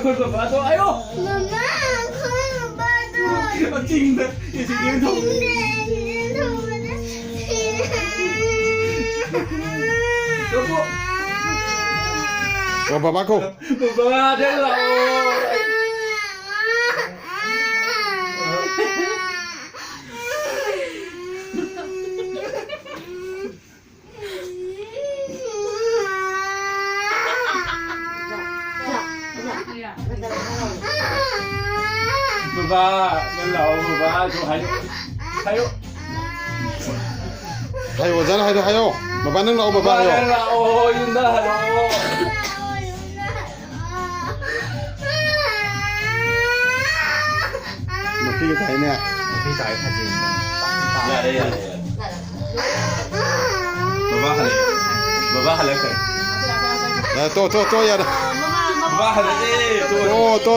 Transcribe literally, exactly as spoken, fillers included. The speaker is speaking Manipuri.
ꯑꯩꯈꯣꯏ ꯕꯕꯥꯗꯣ, ꯑꯌꯣ! ꯃꯃꯥ, ꯑꯩꯈꯣꯏ ꯕꯕꯥꯗꯣ꯫ ꯆꯤꯡꯗ ꯑꯦꯛꯁꯤꯗꯦꯟ ꯊꯣꯛꯑꯦ꯫ ꯑꯦꯛꯁꯤꯗꯦꯟ ꯊꯣꯛꯄꯗ ꯁꯤꯔꯦ꯫ ꯆꯠꯂꯣ꯫ ꯑꯣ, ꯕꯕꯥ ꯀꯧ꯫ ꯕꯕꯥꯗ ꯂꯥꯛꯑꯣ꯫ ꯕꯕꯥ, ꯅꯪ ꯂꯥꯛꯑꯣ, ꯕꯕꯥꯁꯨ ꯍꯥꯏꯌꯣ꯫ ꯍꯥꯏꯌꯣ꯫ ꯍꯥꯏꯌꯣ, ꯑꯣꯖꯥꯅ ꯍꯥꯏꯗꯣ ꯍꯥꯏꯌꯣ꯫ ꯕꯕꯥ, ꯅꯪ ꯂꯥꯛꯑꯣ, ꯕꯕꯥ, ꯕꯕꯥ, ꯍꯥꯏꯌꯣ꯫ ꯅꯪ ꯂꯥꯛꯑꯣ, ꯌꯨꯝꯗ ꯍꯜꯂꯛꯑꯣ꯫ ꯅꯨꯄꯤꯒ ꯇꯥꯏꯅꯦ꯫ ꯅꯨꯄꯤ ꯇꯥꯏ ꯐꯖꯩ꯫ ꯌꯥꯔꯦ, ꯌꯥꯔꯦ, ꯌꯥꯔꯦ꯫ ꯕꯕꯥ ꯍꯜꯂꯛꯑꯦ꯫ ꯕꯕꯥ ꯍꯜꯂꯛꯈ꯭ꯔꯦ꯫ ꯑ, ꯇꯣ, ꯇꯣ, ꯇꯣ, ꯌꯥꯔꯦ꯫ ꯕꯕꯥ ꯍꯜꯂꯛꯑꯦ, ꯇꯣ꯫ ꯇꯣ, ꯇꯣ, ꯇꯣ꯫